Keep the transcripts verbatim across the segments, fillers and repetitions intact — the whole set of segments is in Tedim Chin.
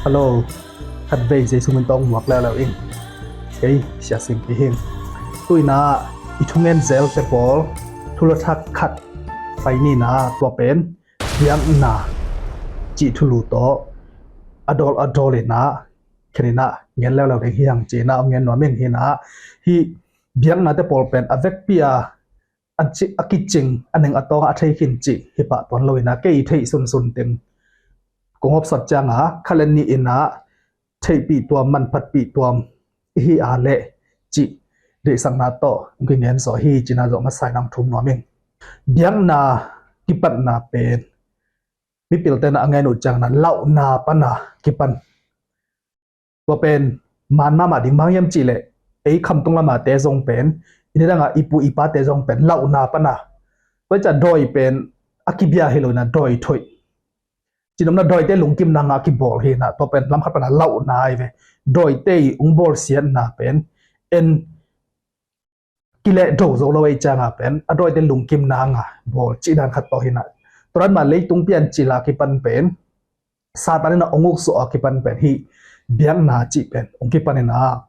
Hello, khat vei Jesu min tawh muak leuleu ing. Kei Sia Sing Pi hi ing. Tuinah i thungen zelte pawl thulu thak khat pai ninah, tua pen biakna cih thulu tawh a dawl a dawl inah kheninah ngen leuleu ding hi hang cinah om ngen nuam ing hinah. Hih biaknate pawl pen a vekpi a a kicing a ning a tawng a thei khin cih hi pah tuan lo inah kei i theih sunsun teng kong hopsat cianga khalet ni inah theihpih tuam, manphatpih tuam ihi a leh cih deihsakna tawh hong kingen zaw hi cinah zawh masa inah thum nuam ing. Biakna kipatna pen mipilte na a ngen uh ciangna lauhna pana kipan. Tua pen man mahmah ding bang hiam cihleh ei khamtung lamate zong pen i nidangah i pu i pate zong pen lauhna pana. Tua i ca dawi pen a kibia hi lo inah dawi thoih cinopna dawite lungkim nanga a kibawl hinah tua pen lamkhat pana lauhna ai ve. Dawite i ung bawlsiatna pen en kileh do zo lo ei cianga pen a dawite lungkim nanga bawl cih dan khat tawh hinah. Turan mah leitung pian cila kipan pen Satan inah ong uksuah a kipan pen hih biakna cih pen ong kipan inah.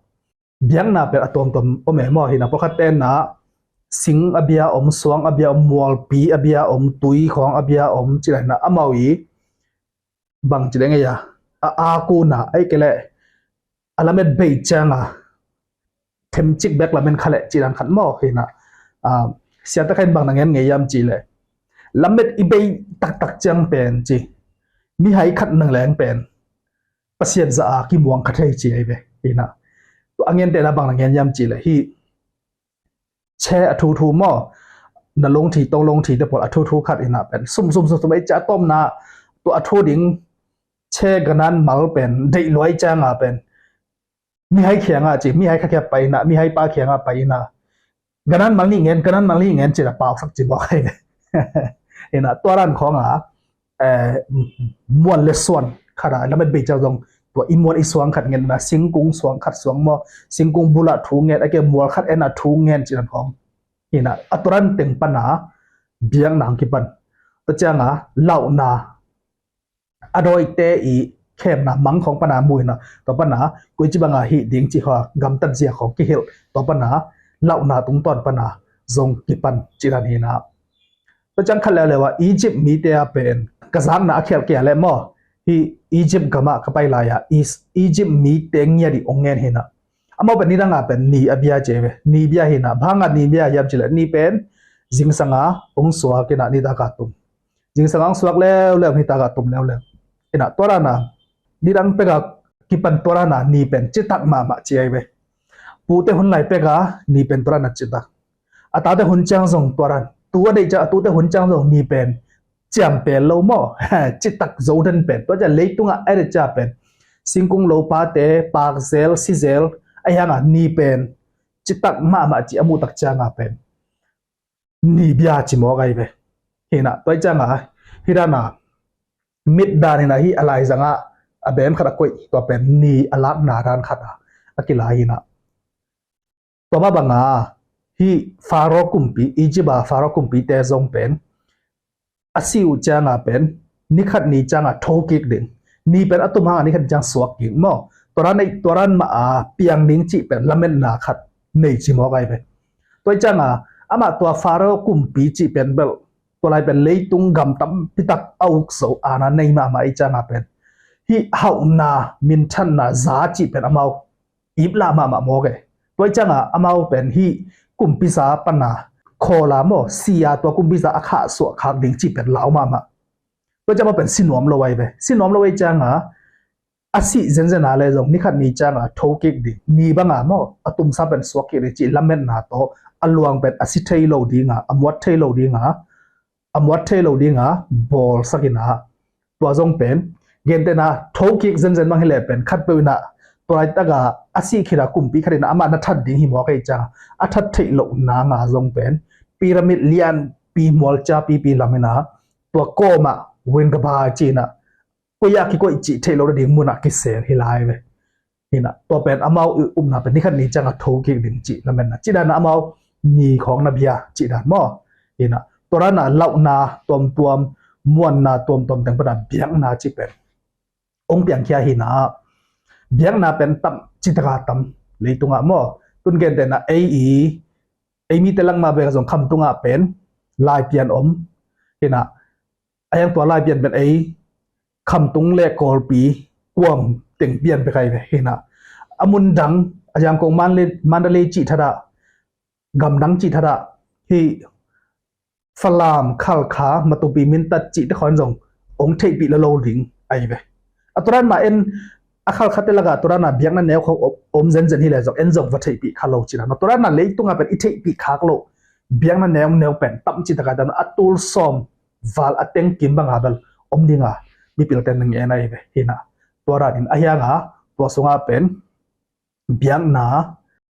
Biakna pen a tuamtuam om e maw hinah, pawlkhat tenah sing a bia om, suang a bia om, mualpi a bia om, tui khawng a bia om cih hinah amau i bang ci deng ei a a akuna ai ke leh a lamet bei cianga themcik bek lamen khaleh cih dan khat maw hinah. Siate kha in bang na ngen ngei hiam cihleh lamet i bei taktak ciang pen ci mihai khat nangleng pen Pasian za a kimuang kha thei ci ai ve hinah. Tua a ngentena bang na ngen hiam cihleh hih che a thuthu maw, na longthi tong longthite pawl a thuthu khat inah pen sumsum sumsum ei cia a tawmna tua a thu ding che ganan mal pen deih luai cianga pen mihai khianga ci, mihai kha khiap pai inah, mihai pa khianga pai inah ganan mal nih ngen, ganan mal nih ngen cina pausak ci bawk ai ve. Inah tua ran khawnga muan le suan khata lamet bei ciang zong tua i muan i suang khat ngen na singkung suang khat suang maw, singkung bula thu ngen a ke mual khat ena thu ngen cinan khawng. Inah a turan teng pana biakna ang kipan. Tua cianga lauhna a dawite i khemna mang khawng pana mu inah tua pana kuici banga hih ding ci kha gamtat zia khawng kihilh tua pana lauhna tungtawn pana zong kipan cinan hinah. Tua ciang khat leuleu ah Egypt mite a pen ka zakna a khialh kia leh maw, hi Egypt gamah ka pai lai-ah Egypt mite ngiat i ong ngen hinah. Amau pen nidanga pen ni a bia ci ve, ni bia hinah. Bhanga ni bia hiam cileh ni pen zingsanga ong suak inah nitaka tum. Zingsanga ong suak leuleu nitaka tum leuleu. Inah tua rana nidang peka kipan tua rana ni pen citak mahmah ci ai ve. Pute hun lai peka ni pen tua rana citak. A tate hun ciang zong tua ran tu a deih ciang a tute hun ciang zong ni pen ciam pel lo maw? Citak zo den pen tua ciang leitungah a deih ciang pen singkung lopate pakzel sizel a hianga ni pen citak mahmah ci a muhtak cianga pen ni bia ci mawk ai ve. Hinah tua i cianga hidana mit dan hinah hi a laizangah a bem khat a koih tua pen ni a lakna dan khat a a kila hinah. Tua mah banga hi Pharaoh kumpi, Egypt a Pharaoh kumpite zong pen a si uh cianga pen nikhat ni cianga thokik ding, ni pen a tum hanga nikhat ni ciang suak kik maw? Tuaran ei tuaran mah a piang ding cih pen lametna khat nei ci mawk ai ve. Tua i cianga amah tua Pharaoh kumpi cih pen belh tua lai pen leitung gam tampitak a ukso ana nei mahmah i cianga pen hi hauhna minthanna za cih pen amau iplah mahmah mawk e. Tua i cianga amau pen hih kumpisa pana khawla maw sia tua kumpisa a khahsuah khak ding cih pen lau mahmah. Tua i cianga amau pen si nuam lo ai ve, si nuam lo ai cianga a sih zenzen a le zong nikhat ni cianga thokik ding ni banga maw a tumsa pen suakkik ding cih lametna tawh a luang pen a si thei lo dinga a muat thei lo dinga a muat thei lo dinga bawlsak inah. Tua zong pen gentena thokik zenzen bang hileh pen khatpeuh inah tua laitaka a sih khita kumpi khat inah amah na that ding hi mawk ei cianga a that theih loh nanga zong pen pyramid lianpi mualcia pipi lam inah tua kawmah win ka ba ci inah koiah kikoih cih theih loh na ding munah kisel hi lai ve. Hinah tua pen amau i upna pen nikhat ni cianga thokik ding cih lametna cih dana amau ni khawng na bia cih dan maw? Hinah tua dana lauhna tuamtuam muanna tuamtuam teng pana biakna cih pen ong piangkhia hi na. Biakna pen tam citaka tam leitungah maw. Tun gentehna ei i, ei mite langmah bek zong khamtungah pen Laipian om hi na. A hiang tua Laipian pen ei khamtung le Kawlpi kuam teng pian bek ahi ve hi na. A mun dang a hiang kong Mandalay cih thadah, gamdang cih thadah hi Falam, Khalkha, Matupi, Mintat cihte khawng zong ong theihpih lo lo ding ahi ve. A tua dan mah en a Khalkhate lakah tua dan a biakna neu khawng om zenzen hi leh zong en zong va theihpih kha lo cina. Tua dan a leitungah pen i theihpih khak lo biakna neu neu pen tam citaka dan a tul sawm val a teng kim banga bel om dinga mipilte na ngen ahi ve hi na. Tua danin a hianga tua sungah pen biakna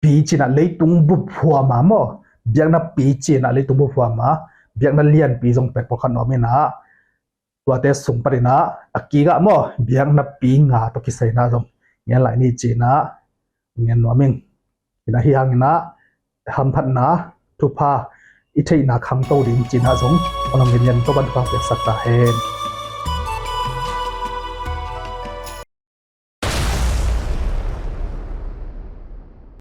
pi cina leitung buphuama maw, biakna pi cina leitung buphuama biakna lianpi zong pek pawlkhat nuam ina. Tuate sung patina a kikah maw biakna pi nga tawh kisaina zong ngen lai ni cina ngen nuam ing. Ina hi hangina hamphatna thupha i theihna khangto ding cina zong a long ngen ngen tawh ban thupha piaksak ta hen.